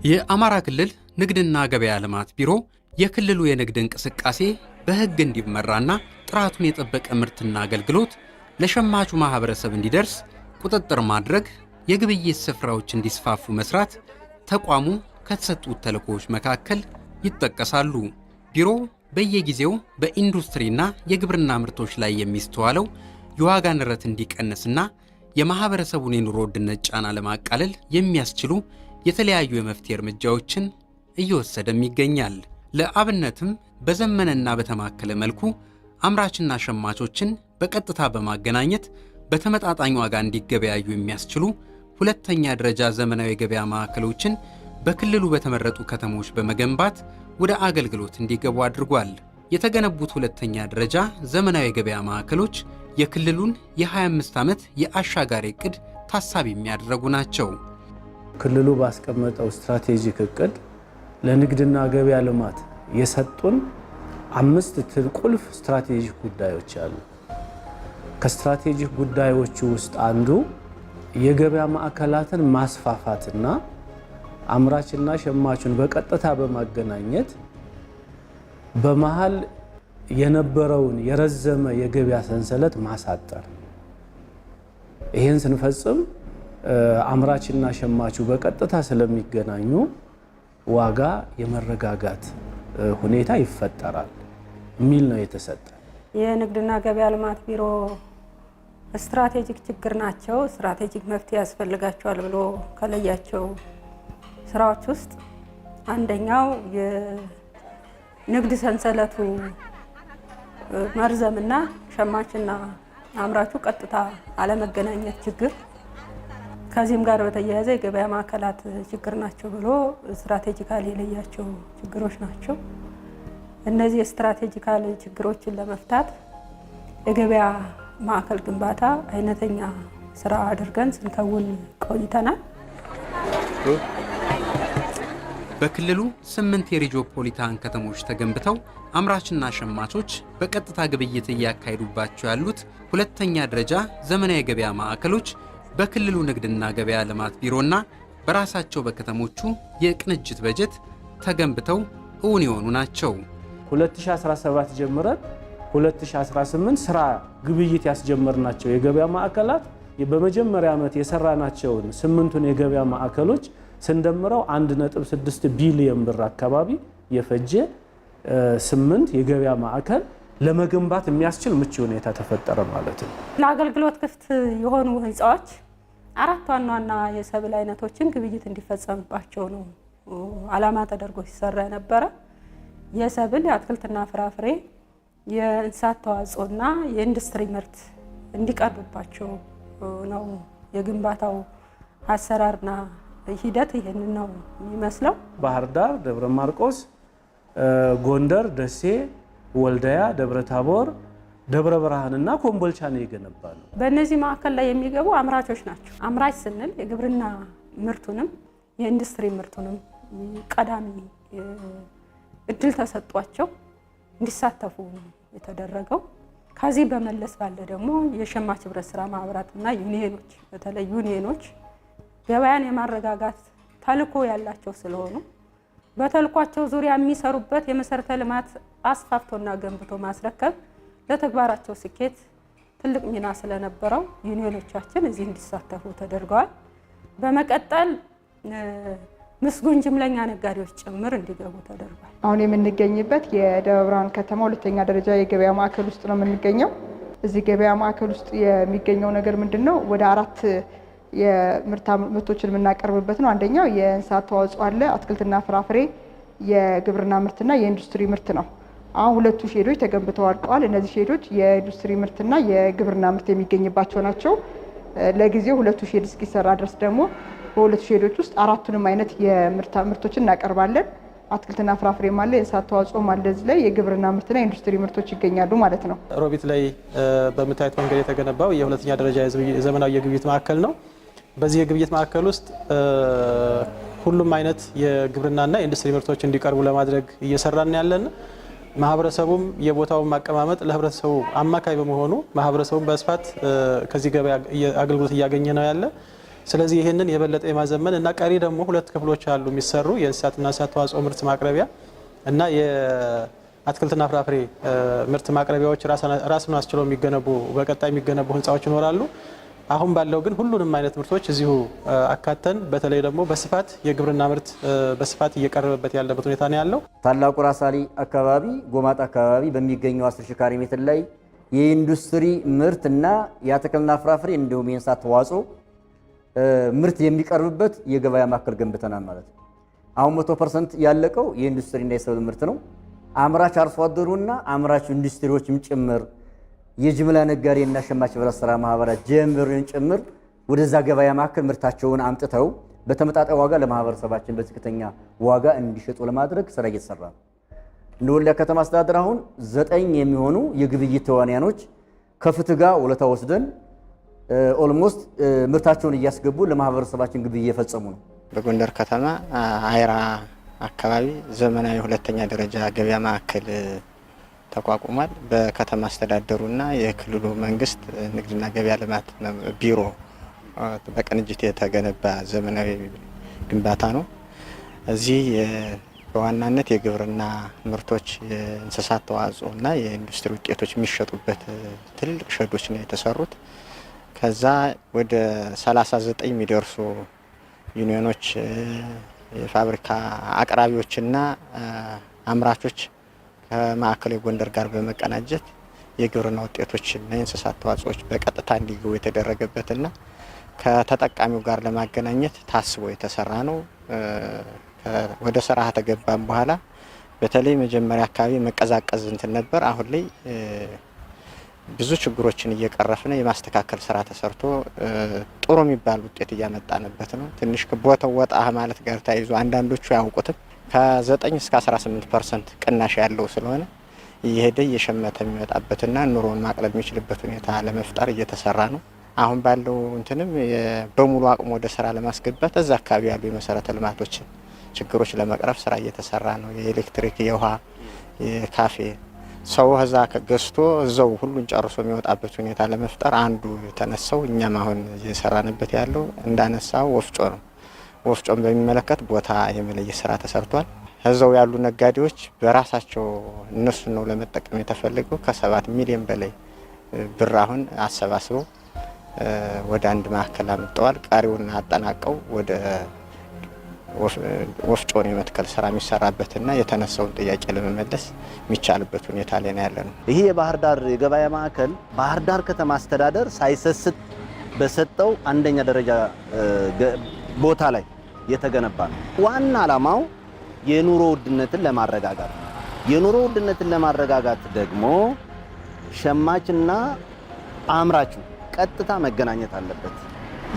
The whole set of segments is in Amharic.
የአማራ ክልል ንግድና ገበያ ልማት ቢሮ የክልሉ የንግድ እንቅስቃሴ በሕግ እንዲመራና ጥራቱን የጠበቀ ምርትና አገልግሎት ለሸማቹ ማህበረሰብ እንዲደርስ ቁጥጥር ማድረግ፣ የግብይት ስፍራዎች እንዲስፋፉ መስራት ተቋሙ ከተሰጡት ተልዕኮዎች መካከል ይጠቀሳሉ። ቢሮው በየጊዜው በኢንዱስትሪና የግብርና ምርቶች ላይ የሚስተዋለው የዋጋ ንረት እንዲቀንስና የማህበረሰቡን የኑሮ ውድነት ጫና ለማቃለል የሚያስችሉ የተለያዩ የመፍትሄ እርምጃዎችን እየወሰደም ይገኛል። ለአብነትም በዘመነና በተማከለ መልኩ አምራችና ሸማቾችን በቀጥታ በማገናኘት በተመጣጣኝ ዋጋ እንዲገበያዩ የሚያስችሉ ሁለተኛ ደረጃ ዘመናዊ የገበያ ማዕከሎችን በክልሉ በተመረጡ ከተሞች በመገንባት ወደ አገልግሎት እንዲገቡ አድርጓል። የተገነቡት ሁለተኛ ደረጃ ዘመናዊ የገበያ ማዕከሎች የክልሉን የ25 ዓመት የአሻጋሪ ዕቅድ ታሳቢ የሚያደርጉ ናቸው። ክልሉ ባስቀመጠው ስትራቴጂክ እቅድ ለንግድና ገበያ ልማት የሰጡን አምስት ቁልፍ ስትራቴጂክ ጉዳዮች አሉ። ከስትራቴጂክ ጉዳዮቹ ውስጥ አንዱ የገበያ ማዕከላትን ማስፋፋትና አምራችና ሸማቹን በቀጥታ በማገናኘት በመሀል የነበረውን የረዘመ የገበያ ሰንሰለት ማሳጠር። ይህን ስንፈጽም አምራችና ሸማቹ በቀጥታ ስለሚገናኙ ዋጋ የመረጋጋት ሁኔታ ይፈጠራል የሚል ነው የተሰጠ። የንግድና ገበያ ልማት ቢሮ ስትራቴጂክ ችግር ናቸው፣ ስትራቴጂክ መፍትሄ ያስፈልጋቸዋል ብሎ ከለያቸው ስራዎች ውስጥ አንደኛው የንግድ ሰንሰለቱ መርዘምና ሸማችና አምራቹ ቀጥታ አለመገናኘት ችግር፣ ከዚህም ጋር በተያያዘ የገበያ ማዕከላት ችግር ናቸው ብሎ strategically የለያቸው ችግሮች ናቸው። እነዚህ የ strategical ችግሮችን ለመፍታት የገበያ ማዕከል ግንባታ አይነተኛ ስራ አድርገን ስንከውን ቆይተናል። በክልሉ 8 የሪጂኦፖሊታን ከተሞች ተገንብተው አምራችና ሸማቾች በቀጥታ ግብይት እያካሄዱባቸው ያሉት ሁለተኛ ደረጃ ዘመናዊ የገበያ ማዕከሎች በክልሉ ንግድና ገበያ ልማት ቢሮና በራሳቸው በከተሞቹ የቅንጅት በጀት ተገንብተው እውን የሆኑ ናቸው። 2017 ጀምረን 2018 ስራ ግብይት ያስጀመርናቸው የገበያ ማዕከላት በመጀመሪያ ዓመት የሰራናቸውን ስምንቱን የገበያ ማዕከሎች ስንደምረው 1.6 ቢሊዮን ብር አካባቢ የፈጀ 8 የገበያ ማዕከል ለመገንባት የሚያስችል ምቹ ሁኔታ ተፈጠረ ማለት ነው። ለአገልግሎት ክፍት የሆኑ ህንፃዎች አራት ዋና ዋና የሰብል አይነቶችን ግብይት እንዲፈጸምባቸው ነው ዓላማ ተደርጎ ሲሰራ የነበረ። የሰብል፣ የአትክልትና ፍራፍሬ፣ የእንስሳት ተዋጽኦና የኢንዱስትሪ ምርት እንዲቀርብባቸው ነው የግንባታው አሰራርና ሂደት ይህንን ነው የሚመስለው። ባህር ዳር፣ ደብረ ማርቆስ፣ ጎንደር፣ ደሴ፣ ወልዳያ፣ ደብረ ታቦር፣ ደብረ ብርሃንና ኮምቦልቻ ነው የገነባ ነው። በእነዚህ ማዕከል ላይ የሚገቡ አምራቾች ናቸው። አምራች ስንል የግብርና ምርቱንም የኢንዱስትሪ ምርቱንም ቀዳሚ እድል ተሰጧቸው እንዲሳተፉ የተደረገው። ከዚህ በመለስ ባለ ደግሞ የሸማች ህብረት ስራ ማህበራትና ዩኒየኖች፣ በተለይ ዩኒየኖች ገበያን የማረጋጋት ተልዕኮ ያላቸው ስለሆኑ በተልዕኳቸው ዙሪያ የሚሰሩበት የመሰረተ ልማት አስፋፍቶና ገንብቶ ማስረከብ ለተግባራቸው ስኬት ትልቅ ሚና ስለነበረው ዩኒየኖቻችን እዚህ እንዲሳተፉ ተደርገዋል። በመቀጠል ምስጉን ጅምለኛ ነጋዴዎች ጭምር እንዲገቡ ተደርጓል። አሁን የምንገኝበት የደብረ ብርሃን ከተማ ሁለተኛ ደረጃ የገበያ ማዕከል ውስጥ ነው የምንገኘው። እዚህ ገበያ ማዕከል ውስጥ የሚገኘው ነገር ምንድን ነው? ወደ አራት የምርታ ምርቶችን የምናቀርብበት ነው። አንደኛው የእንስሳት ተዋጽኦ አለ፣ አትክልትና ፍራፍሬ፣ የግብርና ምርትና የኢንዱስትሪ ምርት ነው። አሁን ሁለቱ ሼዶች ተገንብተው አልቀዋል። እነዚህ ሼዶች የኢንዱስትሪ ምርትና የግብርና ምርት የሚገኝባቸው ናቸው። ለጊዜው ሁለቱ ሼድ እስኪሰራ ድረስ ደግሞ በሁለቱ ሼዶች ውስጥ አራቱንም አይነት የምርታ ምርቶችን እናቀርባለን። አትክልትና ፍራፍሬም አለ፣ የእንስሳት ተዋጽኦም አለ። እዚህ ላይ የግብርና ምርትና የኢንዱስትሪ ምርቶች ይገኛሉ ማለት ነው። ሮቢት ላይ በምታዩት መንገድ የተገነባው የሁለተኛ ደረጃ ዘመናዊ የግብይት ማዕከል ነው። በዚህ የግብይት ማዕከል ውስጥ ሁሉም አይነት የግብርናና የኢንዱስትሪ ምርቶች እንዲቀርቡ ለማድረግ እየሰራን ያለን፣ ማህበረሰቡም የቦታውን ማቀማመጥ ለህብረተሰቡ አማካይ በመሆኑ ማህበረሰቡም በስፋት ከዚህ ገበያ አገልግሎት እያገኘ ነው ያለ። ስለዚህ ይህንን የበለጠ የማዘመን እና ቀሪ ደግሞ ሁለት ክፍሎች አሉ የሚሰሩ፣ የእንስሳትና እንስሳት ተዋጽኦ ምርት ማቅረቢያ እና የአትክልትና ፍራፍሬ ምርት ማቅረቢያዎች ራሱን አስችለው የሚገነቡ፣ በቀጣይ የሚገነቡ ህንፃዎች ይኖራሉ። አሁን ባለው ግን ሁሉንም አይነት ምርቶች እዚሁ አካተን በተለይ ደግሞ በስፋት የግብርና ምርት በስፋት እየቀረበበት ያለበት ሁኔታ ነው ያለው። ታላቁ ራስ አሊ አካባቢ፣ ጎማጣ አካባቢ በሚገኘው 10 ሺህ ካሬ ሜትር ላይ የኢንዱስትሪ ምርት እና የአትክልትና ፍራፍሬ እንዲሁም የእንስሳት ተዋጽኦ ምርት የሚቀርብበት የገበያ ማዕከል ገንብተናል ማለት ነው። አሁን 100% ያለቀው የኢንዱስትሪና የሰብል ምርት ነው። አምራች አርሶ አደሩና አምራች ኢንዱስትሪዎችም ጭምር፣ የጅምላ ነጋዴና ሸማች ህብረት ስራ ማህበራት ጀምርን ጭምር ወደዛ ገበያ ማዕከል ምርታቸውን አምጥተው በተመጣጣኝ ዋጋ ለማህበረሰባችን በዝቅተኛ ዋጋ እንዲሸጡ ለማድረግ ስራ እየተሰራ ነው። እንደ ወልዲያ ከተማ አስተዳደር አሁን 9 የሚሆኑ የግብይት ተዋንያኖች ከፍትህ ጋር ውለታ ወስደን almost ምርታቸውን እያስገቡ ለማህበረሰባችን ግብይት እየፈጸሙ ነው። በጎንደር ከተማ አይራ አካባቢ ዘመናዊ ሁለተኛ ደረጃ ገበያ ማዕከል ተቋቁሟል። በከተማ አስተዳደሩና የክልሉ መንግስት ንግድና ገበያ ልማት ቢሮ በቅንጅት የተገነባ ዘመናዊ ግንባታ ነው። እዚህ በዋናነት የግብርና ምርቶች፣ የእንስሳት ተዋጽኦና የኢንዱስትሪ ውጤቶች የሚሸጡበት ትልልቅ ሸዶች ነው የተሰሩት። ከዛ ወደ 39 የሚደርሱ ዩኒዮኖች፣ የፋብሪካ አቅራቢዎችና አምራቾች ከማዕከላዊ ጎንደር ጋር በመቀናጀት የግብርና ውጤቶችና የእንስሳት ተዋጽኦች በቀጥታ እንዲገቡ የተደረገበትና ከተጠቃሚው ጋር ለማገናኘት ታስቦ የተሰራ ነው። ወደ ስራ ከተገባም በኋላ በተለይ መጀመሪያ አካባቢ መቀዛቀዝ እንትን ነበር። አሁን ላይ ብዙ ችግሮችን እየቀረፍን የማስተካከል ስራ ተሰርቶ ጥሩ የሚባል ውጤት እያመጣንበት ነው። ትንሽ ቦታው ወጣ ማለት ጋር ተያይዞ አንዳንዶቹ አያውቁትም። ከ9 እስከ 18% ቅናሽ ያለው ስለሆነ እየሄደ እየሸመተ የሚመጣበትና ኑሮውን ማቅለል የሚችልበት ሁኔታ ለመፍጠር እየተሰራ ነው። አሁን ባለው እንትንም በሙሉ አቅሙ ወደ ስራ ለማስገባት እዛ አካባቢ ያሉ የመሰረተ ልማቶችን ችግሮች ለመቅረፍ ስራ እየተሰራ ነው። የኤሌክትሪክ፣ የውሃ፣ የካፌ፣ ሰው እዛ ገዝቶ እዛው ሁሉን ጨርሶ የሚወጣበት ሁኔታ ለመፍጠር አንዱ የተነሳው እኛም አሁን እየሰራንበት ያለው እንዳነሳው ወፍጮ ነው። ወፍጮን በሚመለከት ቦታ የመለየት ስራ ተሰርቷል። እዛው ያሉ ነጋዴዎች በራሳቸው እነሱን ነው ለመጠቀም የተፈለገው። ከ7 ሚሊዮን በላይ ብር አሁን አሰባስበው ወደ አንድ ማዕከል አምጥተዋል። ቀሪውን አጠናቀው ወደ ወፍጮን የመትከል ስራ የሚሰራበትና የተነሳውን ጥያቄ ለመመለስ የሚቻልበት ሁኔታ ላይ ነው ያለ ነው። ይሄ የባህር ዳር የገበያ ማዕከል ባህር ዳር ከተማ አስተዳደር ሳይሰስት በሰጠው አንደኛ ደረጃ ቦታ ላይ የተገነባ ነው። ዋና ዓላማው የኑሮ ውድነትን ለማረጋጋት ነው። የኑሮ ውድነትን ለማረጋጋት ደግሞ ሸማችና አምራቹ ቀጥታ መገናኘት አለበት።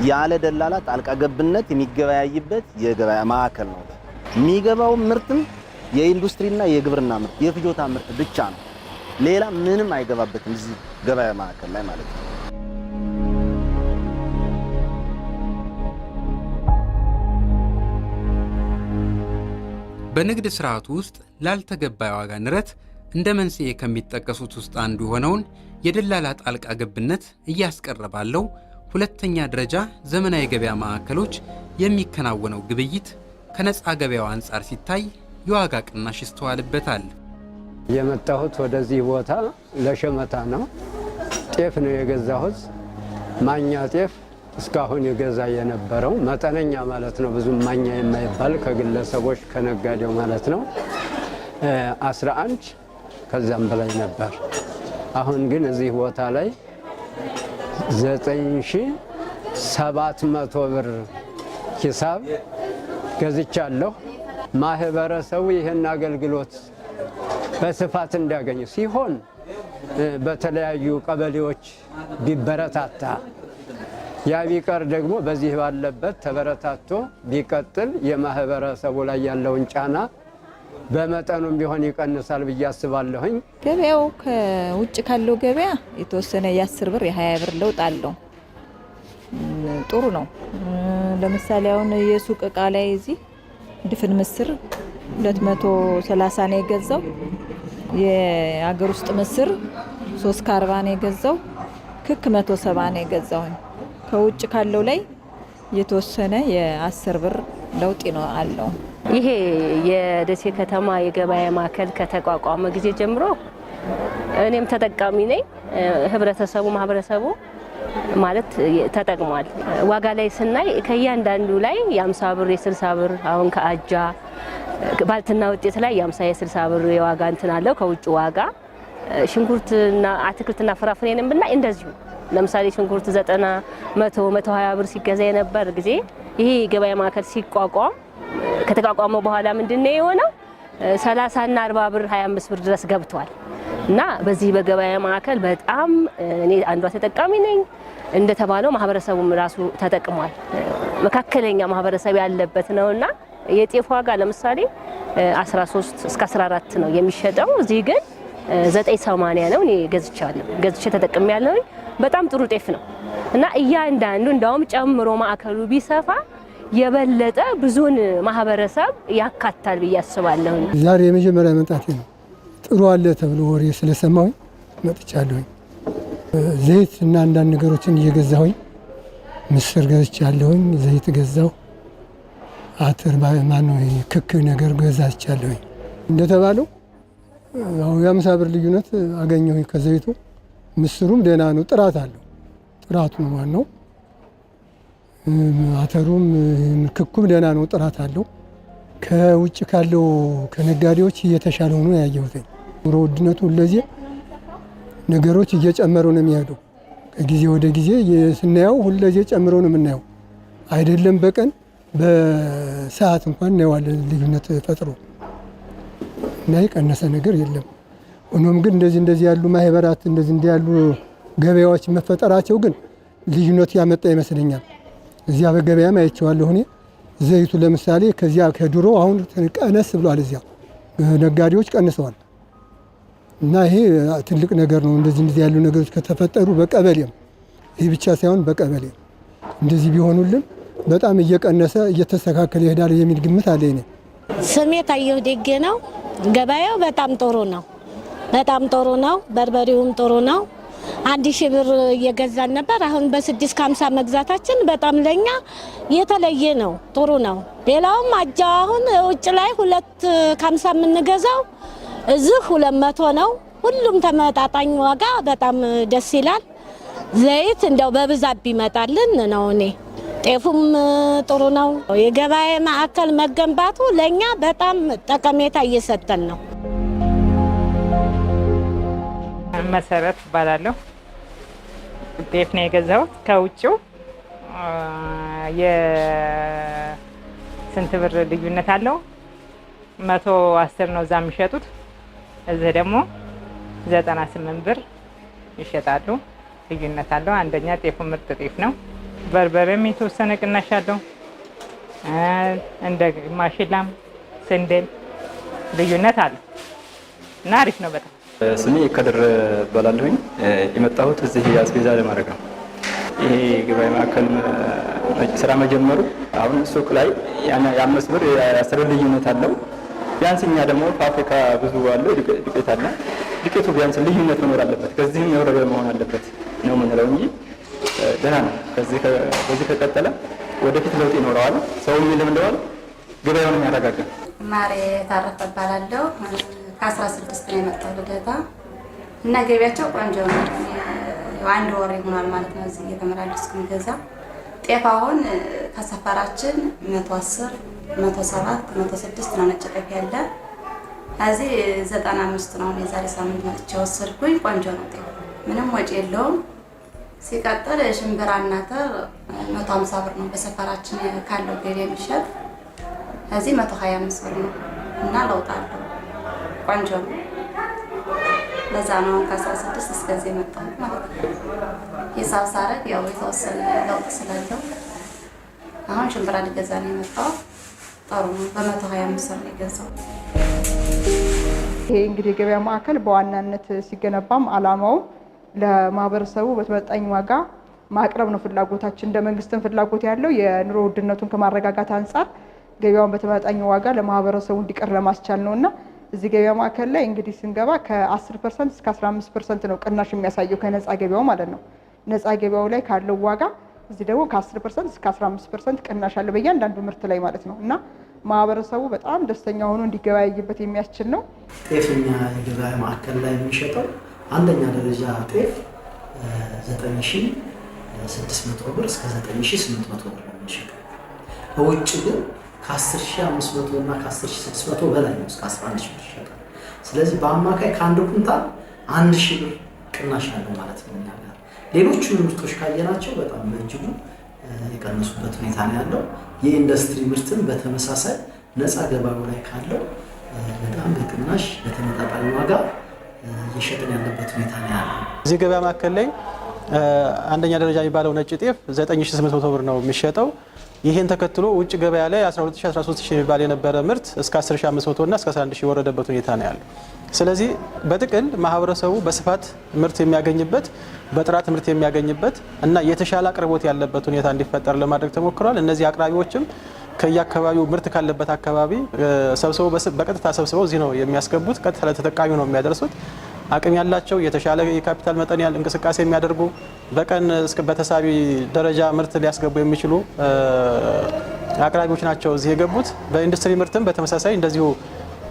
ያለ ደላላ ጣልቃ ገብነት የሚገበያይበት የገበያ ማዕከል ነው። የሚገባው ምርትም የኢንዱስትሪና የግብርና ምርት፣ የፍጆታ ምርት ብቻ ነው። ሌላ ምንም አይገባበትም እዚህ ገበያ ማዕከል ላይ ማለት ነው። በንግድ ስርዓቱ ውስጥ ላልተገባ የዋጋ ንረት እንደ መንስኤ ከሚጠቀሱት ውስጥ አንዱ የሆነውን የደላላ ጣልቃ ገብነት እያስቀረ ባለው ሁለተኛ ደረጃ ዘመናዊ የገበያ ማዕከሎች የሚከናወነው ግብይት ከነፃ ገበያው አንጻር ሲታይ የዋጋ ቅናሽ ይስተዋልበታል። የመጣሁት ወደዚህ ቦታ ለሸመታ ነው። ጤፍ ነው የገዛሁት። ማኛ ጤፍ እስካሁን የገዛ የነበረው መጠነኛ ማለት ነው፣ ብዙም ማኛ የማይባል ከግለሰቦች ከነጋዴው ማለት ነው፣ 11 ከዛም በላይ ነበር። አሁን ግን እዚህ ቦታ ላይ 9700 ብር ሂሳብ ገዝቻለሁ። ማህበረሰቡ ይህን አገልግሎት በስፋት እንዲያገኙ ሲሆን በተለያዩ ቀበሌዎች ቢበረታታ፣ ያ ቢቀር ደግሞ በዚህ ባለበት ተበረታቶ ቢቀጥል የማህበረሰቡ ላይ ያለውን ጫና በመጠኑም ቢሆን ይቀንሳል ብዬ አስባለሁኝ። ገበያው ከውጭ ካለው ገበያ የተወሰነ የ10 ብር የ20 ብር ለውጥ አለው። ጥሩ ነው። ለምሳሌ አሁን የሱቅ እቃ ላይ እዚህ ድፍን ምስር 230 ነው የገዛው። የአገር ውስጥ ምስር 3 ከ40 ነው የገዛው። ክክ 170 ነው የገዛውኝ። ከውጭ ካለው ላይ የተወሰነ የ10 ብር ለውጥ ነው አለው። ይሄ የደሴ ከተማ የገበያ ማዕከል ከተቋቋመ ጊዜ ጀምሮ እኔም ተጠቃሚ ነኝ። ህብረተሰቡ፣ ማህበረሰቡ ማለት ተጠቅሟል። ዋጋ ላይ ስናይ ከእያንዳንዱ ላይ የ50 ብር፣ የ60 ብር፣ አሁን ከአጃ ባልትና ውጤት ላይ የ50፣ የ60 ብር የዋጋ እንትን አለው ከውጭ ዋጋ። ሽንኩርትና አትክልትና ፍራፍሬንም ብናይ እንደዚሁ፣ ለምሳሌ ሽንኩርት 90፣ 100፣ 120 ብር ሲገዛ የነበር ጊዜ ይሄ የገበያ ማዕከል ሲቋቋም፣ ከተቋቋመ በኋላ ምንድነው የሆነው? 30 እና 40 ብር፣ 25 ብር ድረስ ገብቷል። እና በዚህ በገበያ ማዕከል በጣም እኔ አንዷ ተጠቃሚ ነኝ። እንደተባለው ማህበረሰቡም ራሱ ተጠቅሟል። መካከለኛ ማህበረሰብ ያለበት ነውና የጤፍ ዋጋ ለምሳሌ 13 እስከ 14 ነው የሚሸጠው። እዚህ ግን 9.80 ነው። እኔ ገዝቻለሁ፣ ገዝቼ ተጠቅሜያለሁ። በጣም ጥሩ ጤፍ ነው እና እያንዳንዱ እንዳውም ጨምሮ ማዕከሉ ቢሰፋ የበለጠ ብዙን ማህበረሰብ ያካታል ብዬ አስባለሁ። ዛሬ የመጀመሪያ መምጣቴ ነው። ጥሩ አለ ተብሎ ወሬ ስለሰማሁኝ መጥቻለሁኝ። ዘይት እና አንዳንድ ነገሮችን እየገዛሁኝ፣ ምስር ገዝቻለሁኝ፣ ዘይት ገዛሁ፣ አተር፣ ማነው ክክ ነገር ገዛቻለሁኝ። እንደተባለው የ50 ብር ልዩነት አገኘሁኝ ከዘይቱ። ምስሩም ደህና ነው፣ ጥራት አለው። ጥራቱ ነው ዋናው። አተሩም ክኩም ደህና ነው፣ ጥራት አለው። ከውጭ ካለው ከነጋዴዎች እየተሻለ ሆኖ ያየሁት። ኑሮ ውድነቱ ሁልጊዜ ነገሮች እየጨመሩ ነው የሚሄዱ። ከጊዜ ወደ ጊዜ ስናየው ሁልጊዜ ጨምሮ ነው የምናየው። አይደለም በቀን፣ በሰዓት እንኳን እናየዋለን ልዩነት ፈጥሮ እና የቀነሰ ነገር የለም። ሆኖም ግን እንደዚህ እንደዚህ ያሉ ማህበራት፣ እንደዚህ እንዲህ ያሉ ገበያዎች መፈጠራቸው ግን ልዩነት ያመጣ ይመስለኛል። እዚያ በገበያም አይቼዋለሁ እኔ። ዘይቱ ለምሳሌ ከዚያ ከድሮ አሁን ቀነስ ብሏል። እዚያ ነጋዴዎች ቀንሰዋል። እና ይሄ ትልቅ ነገር ነው። እንደዚህ እንደዚህ ያሉ ነገሮች ከተፈጠሩ በቀበሌም፣ ይህ ብቻ ሳይሆን በቀበሌም እንደዚህ ቢሆኑልን በጣም እየቀነሰ እየተስተካከለ ይሄዳል የሚል ግምት አለ እኔ። ስሜ ታየሁ ደጌ ነው። ገበያው በጣም ጥሩ ነው። በጣም ጥሩ ነው። በርበሬውም ጥሩ ነው። 1,000 ብር እየገዛን ነበር። አሁን በ6.50 መግዛታችን በጣም ለኛ የተለየ ነው። ጥሩ ነው። ሌላውም አጃ አሁን ውጭ ላይ 2.50 የምንገዛው እዚህ 200 ነው። ሁሉም ተመጣጣኝ ዋጋ፣ በጣም ደስ ይላል። ዘይት እንደው በብዛት ቢመጣልን ነው እኔ። ጤፉም ጥሩ ነው። የገበያ ማዕከል መገንባቱ ለእኛ በጣም ጠቀሜታ እየሰጠን ነው። መሰረት እባላለሁ። ጤፍ ነው የገዛሁት ከውጭው። የስንት ብር ልዩነት አለው? 110 ነው እዛ የሚሸጡት፣ እዚህ ደግሞ 98 ብር ይሸጣሉ። ልዩነት አለው። አንደኛ ጤፉ ምርጥ ጤፍ ነው። በርበሬም የተወሰነ ቅናሽ አለው። እንደ ማሽላም ስንዴም ልዩነት አለው እና አሪፍ ነው በጣም። ስሜ ከድር እባላለሁኝ። የመጣሁት እዚህ አስቤዛ ለማድረግ ነው። ይሄ ገበያ ማዕከል ስራ መጀመሩ አሁን ሱቅ ላይ የ5 ብር፣ የ10 ብር ልዩነት አለው። ቢያንስ እኛ ደግሞ ፋብሪካ ብዙ አለ፣ ዱቄት አለ። ዱቄቱ ቢያንስ ልዩነት መኖር አለበት፣ ከዚህም የወረደ መሆን አለበት ነው የምንለው እንጂ ደህና ነው። በዚህ ከቀጠለ ወደፊት ለውጥ ይኖረዋል፣ ሰውም ይለምደዋል፣ ገበያውንም ያረጋጋል። ማሬ ታረፈ እባላለሁ። ከ16 ነው የመጣው ልደታ እና ገቢያቸው ቆንጆ ነው። አንድ ወር ይሆናል ማለት ነው እዚህ እየተመላለስኩ ገዛ። ጤፍ አሁን ከሰፈራችን 110፣ 107፣ 106 ነው ነጭ ጤፍ ያለ። እዚህ 95 ነው። የዛሬ ሳምንት መጥቼ ወሰድኩኝ። ቆንጆ ነው ጤፍ፣ ምንም ወጪ የለውም። ሲቀጥል ሽምብራና አተር 150 ብር ነው በሰፈራችን ካለው ገበያ የሚሸጥ፣ እዚህ 125 ብር ነው እና ለውጥ አለው። ቆንጆ ነው። ለዛ ነው አሁን ከ16 እስከዚህ የመጣሁት ማለት ነው። ሂሳብ ሳረግ ያው የተወሰነ ለውጥ ስላለው አሁን ሽምብራ ሊገዛ ነው የመጣው። ጥሩ ነው። በ125 ብር ነው የገዛው። ይሄ እንግዲህ የገበያ ማዕከል በዋናነት ሲገነባም አላማው ለማህበረሰቡ በተመጣጣኝ ዋጋ ማቅረብ ነው ፍላጎታችን። እንደ መንግስትም ፍላጎት ያለው የኑሮ ውድነቱን ከማረጋጋት አንጻር ገበያውን በተመጣጣኝ ዋጋ ለማህበረሰቡ እንዲቀርብ ለማስቻል ነው እና እዚህ ገበያ ማዕከል ላይ እንግዲህ ስንገባ ከ10% እስከ 15% ነው ቅናሽ የሚያሳየው ከነፃ ገበያው ማለት ነው። ነፃ ገበያው ላይ ካለው ዋጋ እዚህ ደግሞ ከ10% እስከ 15% ቅናሽ አለው በእያንዳንዱ ምርት ላይ ማለት ነው እና ማህበረሰቡ በጣም ደስተኛ ሆኖ እንዲገበያይበት የሚያስችል ነው። ጤፍ እኛ የገበያ ማዕከል ላይ የሚሸጠው አንደኛ ደረጃ ጤፍ 9600 ብር እስከ 9800 ብር ነው የሚሸጠው። በውጭ ግን ከ10500 እና ከ10600 በላይ ነው፣ እስከ 11000 ብር ይሸጣል። ስለዚህ በአማካይ ከአንድ ኩንታል 1000 ብር ቅናሽ አለው ማለት ነው እኛ ጋር። ሌሎቹን ምርቶች ካየናቸው በጣም በእጅጉ የቀነሱበት ሁኔታ ነው ያለው። የኢንዱስትሪ ምርትን በተመሳሳይ ነፃ ገበያው ላይ ካለው በጣም በቅናሽ በተመጣጣኝ ዋጋ እየሸጥን ያለበት ሁኔታ ነው ያለው። እዚህ ገበያ ማዕከል ላይ አንደኛ ደረጃ የሚባለው ነጭ ጤፍ 9800 ብር ነው የሚሸጠው። ይህን ተከትሎ ውጭ ገበያ ላይ 12000፣ 13000 የሚባል የነበረ ምርት እስከ 10500 እና እስከ 11000 የወረደበት ሁኔታ ነው ያለው። ስለዚህ በጥቅል ማህበረሰቡ በስፋት ምርት የሚያገኝበት፣ በጥራት ምርት የሚያገኝበት እና የተሻለ አቅርቦት ያለበት ሁኔታ እንዲፈጠር ለማድረግ ተሞክሯል። እነዚህ አቅራቢዎችም ከየአካባቢው ምርት ካለበት አካባቢ ሰብስበው፣ በቀጥታ ሰብስበው እዚህ ነው የሚያስገቡት። ቀጥታ ለተጠቃሚው ነው የሚያደርሱት። አቅም ያላቸው፣ የተሻለ የካፒታል መጠን ያለ እንቅስቃሴ የሚያደርጉ፣ በቀን እስከ በተሳቢ ደረጃ ምርት ሊያስገቡ የሚችሉ አቅራቢዎች ናቸው እዚህ የገቡት። በኢንዱስትሪ ምርትም በተመሳሳይ እንደዚሁ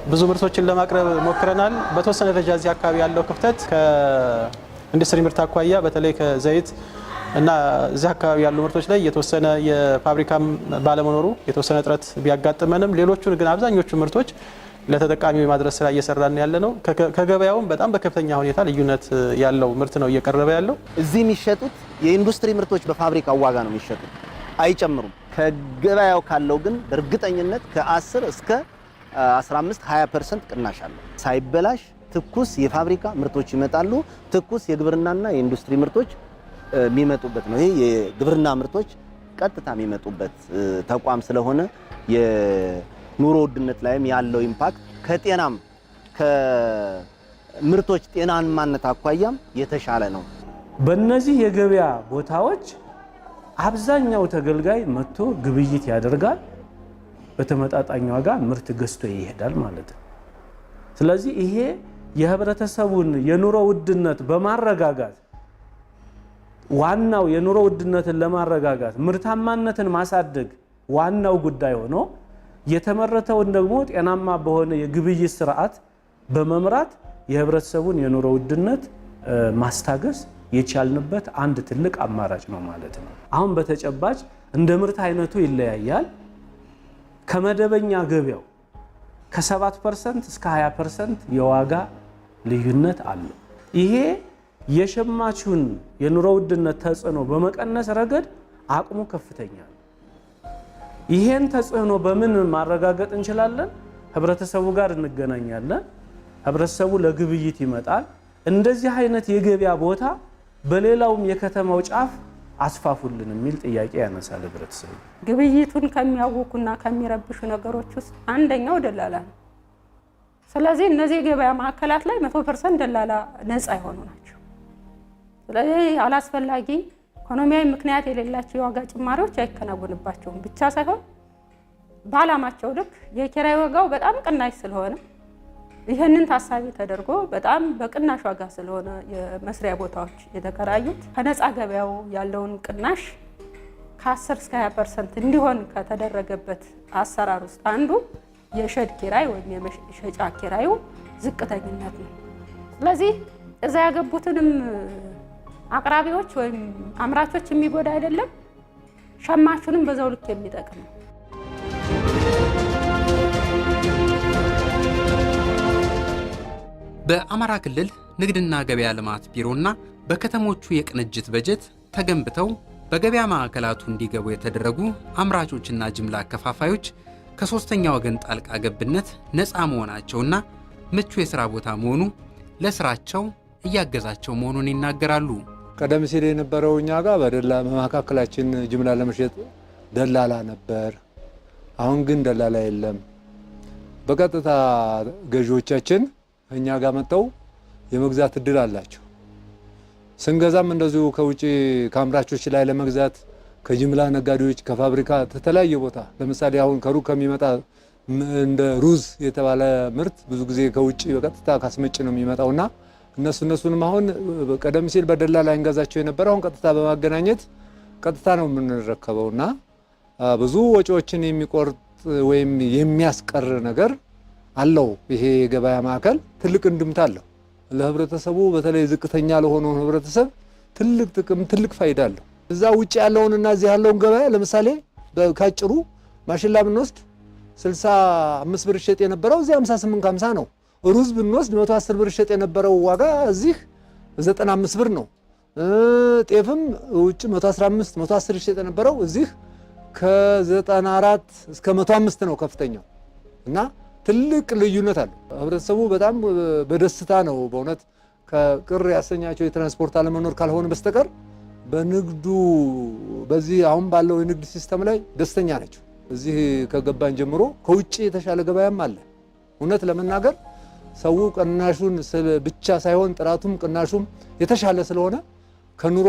ብዙ ምርቶችን ለማቅረብ ሞክረናል። በተወሰነ ደረጃ እዚህ አካባቢ ያለው ክፍተት ከኢንዱስትሪ ምርት አኳያ በተለይ ከዘይት እና እዚህ አካባቢ ያሉ ምርቶች ላይ የተወሰነ የፋብሪካም ባለመኖሩ የተወሰነ እጥረት ቢያጋጥመንም ሌሎቹን ግን አብዛኞቹ ምርቶች ለተጠቃሚው የማድረስ ስራ እየሰራን ያለ ነው። ከገበያውም በጣም በከፍተኛ ሁኔታ ልዩነት ያለው ምርት ነው እየቀረበ ያለው። እዚህ የሚሸጡት የኢንዱስትሪ ምርቶች በፋብሪካ ዋጋ ነው የሚሸጡት፣ አይጨምሩም። ከገበያው ካለው ግን በእርግጠኝነት ከ10 እስከ 15፣ 20% ቅናሽ አለው። ሳይበላሽ ትኩስ የፋብሪካ ምርቶች ይመጣሉ። ትኩስ የግብርናና የኢንዱስትሪ ምርቶች የሚመጡበት ነው። ይሄ የግብርና ምርቶች ቀጥታ የሚመጡበት ተቋም ስለሆነ የኑሮ ውድነት ላይም ያለው impact ከጤናም ከምርቶች ጤናማነት አኳያም የተሻለ ነው። በእነዚህ የገበያ ቦታዎች አብዛኛው ተገልጋይ መጥቶ ግብይት ያደርጋል። በተመጣጣኝ ዋጋ ምርት ገዝቶ ይሄዳል ማለት ነው። ስለዚህ ይሄ የህብረተሰቡን የኑሮ ውድነት በማረጋጋት፣ ዋናው የኑሮ ውድነትን ለማረጋጋት ምርታማነትን ማሳደግ ዋናው ጉዳይ ሆኖ የተመረተውን ደግሞ ጤናማ በሆነ የግብይት ስርዓት በመምራት የህብረተሰቡን የኑሮ ውድነት ማስታገስ የቻልንበት አንድ ትልቅ አማራጭ ነው ማለት ነው። አሁን በተጨባጭ እንደ ምርት አይነቱ ይለያያል። ከመደበኛ ገበያው ከ7% እስከ 20% የዋጋ ልዩነት አለው። ይሄ የሸማቹን የኑሮ ውድነት ተጽዕኖ በመቀነስ ረገድ አቅሙ ከፍተኛ ነው። ይሄን ተጽዕኖ በምን ማረጋገጥ እንችላለን? ህብረተሰቡ ጋር እንገናኛለን። ህብረተሰቡ ለግብይት ይመጣል። እንደዚህ አይነት የገበያ ቦታ በሌላውም የከተማው ጫፍ አስፋፉልን የሚል ጥያቄ ያነሳል ህብረተሰቡ። ግብይቱን ከሚያውኩና ከሚረብሹ ነገሮች ውስጥ አንደኛው ደላላ ነው። ስለዚህ እነዚህ የገበያ ማዕከላት ላይ 100% ደላላ ነፃ የሆኑ ናቸው። ስለዚህ አላስፈላጊ ኢኮኖሚያዊ ምክንያት የሌላቸው የዋጋ ጭማሪዎች አይከናወንባቸውም ብቻ ሳይሆን በዓላማቸው ልክ የኪራይ ዋጋው በጣም ቅናሽ ስለሆነ፣ ይህንን ታሳቢ ተደርጎ በጣም በቅናሽ ዋጋ ስለሆነ የመስሪያ ቦታዎች የተከራዩት፣ ከነፃ ገበያው ያለውን ቅናሽ ከ10 እስከ 20% እንዲሆን ከተደረገበት አሰራር ውስጥ አንዱ የ shed ኪራይ ወይም የመሸጫ ኪራዩ ዝቅተኝነት ነው። ስለዚህ እዛ ያገቡትንም አቅራቢዎች ወይም አምራቾች የሚጎዳ አይደለም፣ ሸማቹንም በዛው ልክ የሚጠቅም ነው። በአማራ ክልል ንግድና ገበያ ልማት ቢሮና በከተሞቹ የቅንጅት በጀት ተገንብተው በገበያ ማዕከላቱ እንዲገቡ የተደረጉ አምራቾችና ጅምላ አከፋፋዮች ከሶስተኛ ወገን ጣልቃ ገብነት ነፃ መሆናቸውና ምቹ የሥራ ቦታ መሆኑ ለስራቸው እያገዛቸው መሆኑን ይናገራሉ። ቀደም ሲል የነበረው እኛ ጋር በደላ በመካከላችን ጅምላ ለመሸጥ ደላላ ነበር። አሁን ግን ደላላ የለም። በቀጥታ ገዢዎቻችን እኛ ጋር መጥተው የመግዛት እድል አላቸው። ስንገዛም እንደዚሁ ከውጭ ከአምራቾች ላይ ለመግዛት፣ ከጅምላ ነጋዴዎች፣ ከፋብሪካ፣ ከተለያየ ቦታ፣ ለምሳሌ አሁን ከሩቅ ከሚመጣ እንደ ሩዝ የተባለ ምርት ብዙ ጊዜ ከውጭ በቀጥታ ካስመጭ ነው የሚመጣውና እነሱንም አሁን ቀደም ሲል በደላላ እንገዛቸው የነበረ አሁን ቀጥታ በማገናኘት ቀጥታ ነው የምንረከበውና ብዙ ወጪዎችን የሚቆርጥ ወይም የሚያስቀር ነገር አለው። ይሄ የገበያ ማዕከል ትልቅ እንድምታ አለው ለህብረተሰቡ፣ በተለይ ዝቅተኛ ለሆነው ህብረተሰብ ትልቅ ጥቅም፣ ትልቅ ፋይዳ አለው። እዛ ውጭ ያለውንና እዚህ ያለውን ገበያ ለምሳሌ ካጭሩ ማሽላ ብንወስድ 65 ብር ይሸጥ የነበረው እዚህ 58 50 ነው። ሩዝ ብንወስድ 110 ብር ይሸጥ የነበረው ዋጋ እዚህ 95 ብር ነው። ጤፍም ውጭ 115 110 ይሸጥ የነበረው እዚህ ከ94 እስከ 105 ነው ከፍተኛው እና ትልቅ ልዩነት አለው። ህብረተሰቡ በጣም በደስታ ነው በእውነት ከቅር ያሰኛቸው የትራንስፖርት አለመኖር ካልሆነ በስተቀር በንግዱ በዚህ አሁን ባለው የንግድ system ላይ ደስተኛ ናቸው። እዚህ ከገባን ጀምሮ ከውጭ የተሻለ ገበያም አለ። እውነት ለመናገር ሰው ቅናሹን ብቻ ሳይሆን ጥራቱም ቅናሹም የተሻለ ስለሆነ ከኑሮ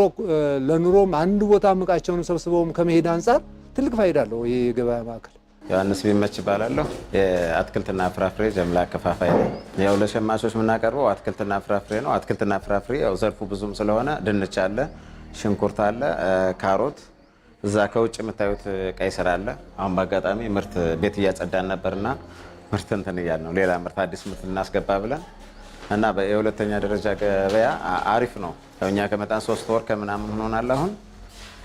ለኑሮም አንድ ቦታ እቃቸውን ሰብስበውም ከመሄድ አንጻር ትልቅ ፋይዳ አለው ይህ የገበያ ማዕከል። ዮሐንስ ቢመች እባላለሁ። የአትክልትና ፍራፍሬ ጀምላ አከፋፋይ ነኝ። ያው ለሸማቾች የምናቀርበው አትክልትና ፍራፍሬ ነው። አትክልትና ፍራፍሬ ያው ዘርፉ ብዙም ስለሆነ ድንች አለ፣ ሽንኩርት አለ፣ ካሮት፣ እዛ ከውጭ የምታዩት ቀይ ስር አለ። አሁን በአጋጣሚ ምርት ቤት እያጸዳን ነበርና ምርት እንትን እያልን ነው። ሌላ ምርት አዲስ ምርት እናስገባ ብለን እና የሁለተኛ ደረጃ ገበያ አሪፍ ነው። ያው እኛ ከመጣን 3 ወር ከምናምን ሆኖናል። አሁን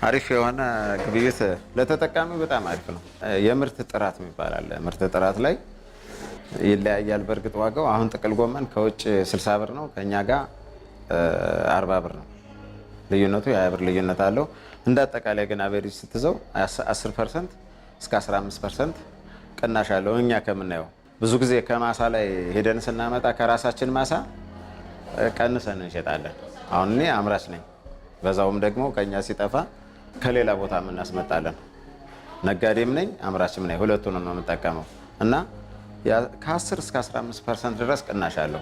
አሪፍ የሆነ ግብይት ለተጠቃሚው በጣም አሪፍ ነው። የምርት ጥራት የሚባል አለ። ምርት ጥራት ላይ ይለያያል። በእርግጥ ዋጋው አሁን ጥቅል ጎመን ከውጭ 60 ብር ነው፣ ከእኛ ጋር 40 ብር ነው። ልዩነቱ የ20 ብር ልዩነት አለው። እንደ አጠቃላይ ግን average ስትይዘው 10% እስከ 15% ቅናሽ አለው። እኛ ከምናየው ብዙ ጊዜ ከማሳ ላይ ሄደን ስናመጣ ከራሳችን ማሳ ቀንሰን እንሸጣለን። አሁን እኔ አምራች ነኝ። በዛውም ደግሞ ከኛ ሲጠፋ ከሌላ ቦታ እናስመጣለን። ነጋዴም ነኝ አምራችም ነኝ። ሁለቱን ነው የምጠቀመው እና ከ10 እስከ 15% ድረስ ቅናሽ አለው።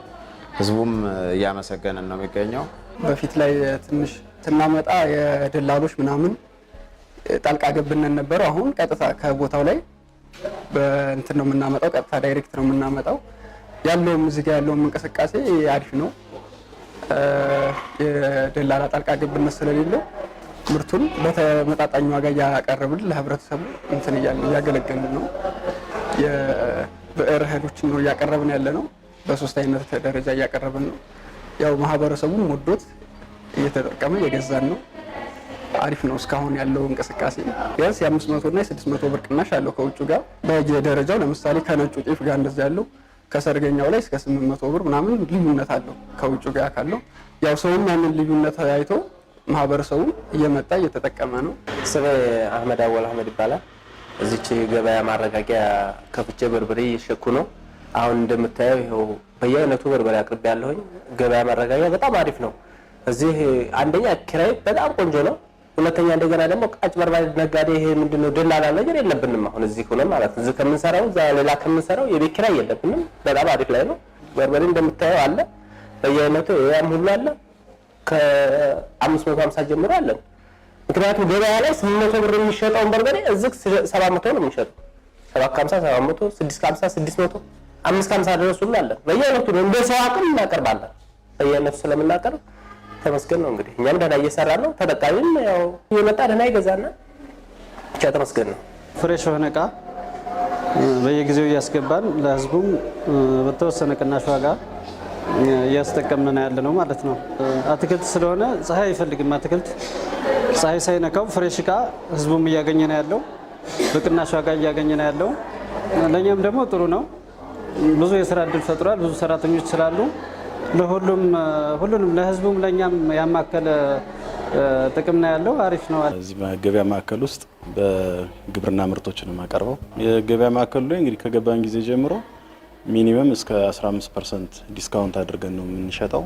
ህዝቡም እያመሰገነን ነው የሚገኘው። በፊት ላይ ትንሽ ስናመጣ የደላሎች ምናምን ጣልቃ ገብነት ነበረው። አሁን ቀጥታ ከቦታው ላይ በእንትን ነው የምናመጣው፣ ቀጥታ direct ነው የምናመጣው። ያለውም እዚህ ጋር ያለውም እንቅስቃሴ አሪፍ ነው። የደላላ ጣልቃ ገብነት ስለሌለው ምርቱን በተመጣጣኝ ዋጋ እያቀረብን ለህብረተሰቡ እንትን እያገለገልን ነው። የብዕር እህሎችን ነው እያቀረብን ያለ ነው። በሶስት አይነት ደረጃ እያቀረብን ነው። ያው ማህበረሰቡም ወዶት እየተጠቀመ እየገዛን ነው። አሪፍ ነው እስካሁን ያለው እንቅስቃሴ። ቢያንስ የ500 እና የ600 ብር ቅናሽ አለው ከውጭ ጋር በየደረጃው። ለምሳሌ ከነጩ ጤፍ ጋር እንደዚህ ያለው ከሰርገኛው ላይ እስከ 800 ብር ምናምን ልዩነት አለው ከውጭ ጋር ካለው። ያው ሰውም ያንን ልዩነት አይቶ ማህበረሰቡ እየመጣ እየተጠቀመ ነው። ስሜ አህመድ አወል አህመድ ይባላል። እዚች ገበያ ማረጋጊያ ከፍቼ በርበሬ እየሸኩ ነው። አሁን እንደምታየው ይኸው በየአይነቱ በርበሬ አቅርቤ ያለሁኝ። ገበያ ማረጋጊያ በጣም አሪፍ ነው። እዚህ አንደኛ ኪራይ በጣም ቆንጆ ነው። ሁለተኛ እንደገና ደግሞ አጭበርባሪ ነጋዴ ይሄ ምንድነው ደላላ ነገር የለብንም። አሁን እዚህ ሆነን ማለት ነው እዚህ ከምንሰራው እዛ ሌላ ከምንሰራው የቤት ኪራይ የለብንም። በጣም አሪፍ ላይ ነው። በርበሬ እንደምታየው አለ በየአይነቱ ያም ሁሉ አለ። ከ550 ጀምሮ አለን። ምክንያቱም ገበያ ላይ 800 ብር የሚሸጠውን በርበሬ እዚህ 700 ነው የሚሸጠው። 750፣ 700፣ 650፣ 600፣ 550 ድረስ ሁሉ አለን። በየአይነቱ ነው እንደ ሰው አቅም እናቀርባለን። በየአይነቱ ስለምናቀርብ ተመስገን ነው። እንግዲህ እኛም ደህና እየሰራን ነው። ተጠቃሚም ያው እየመጣ ደህና ይገዛና ብቻ ተመስገን ነው። Fresh የሆነ እቃ በየጊዜው እያስገባን ለህዝቡም በተወሰነ ቅናሽ ዋጋ እያስጠቀምን ያለ ነው ማለት ነው። አትክልት ስለሆነ ፀሐይ አይፈልግም። አትክልት ፀሐይ ሳይነካው fresh እቃ ህዝቡም እያገኘ ነው ያለው፣ በቅናሽ ዋጋ እያገኘ ነው ያለው። ለእኛም ደግሞ ጥሩ ነው። ብዙ የስራ እድል ፈጥሯል። ብዙ ሰራተኞች ስላሉ ለሁሉም ሁሉንም ለህዝቡም ለእኛም ያማከለ ጥቅም ነው ያለው። አሪፍ ነው። እዚህ ገበያ ማዕከል ውስጥ በግብርና ምርቶችን ነው የማቀርበው። የገበያ ማዕከሉ ላይ እንግዲህ ከገባን ጊዜ ጀምሮ minimum እስከ 15% discount አድርገን ነው የምንሸጠው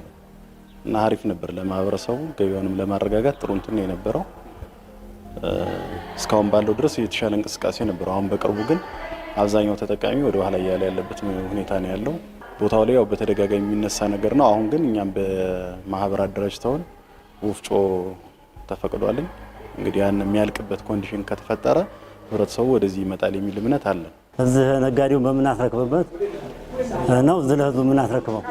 እና አሪፍ ነበር ለማህበረሰቡ፣ ገበያውንም ለማረጋጋት ጥሩ እንትን ነው የነበረው። እስካሁን ባለው ድረስ የተሻለ እንቅስቃሴ ነበረው። አሁን በቅርቡ ግን አብዛኛው ተጠቃሚ ወደ ኋላ እያለ ያለበት ሁኔታ ነው ያለው። ቦታው ላይ ያው በተደጋጋሚ የሚነሳ ነገር ነው። አሁን ግን እኛም በማህበር አደራጅተውን ወፍጮ ተፈቅዷልኝ። እንግዲህ ያን የሚያልቅበት condition ከተፈጠረ ህብረተሰቡ ወደዚህ ይመጣል የሚል እምነት አለን። እዚህ ነጋዴውን በምናስረክብበት ነው። እዚህ ለህዝቡ የምናስረክበው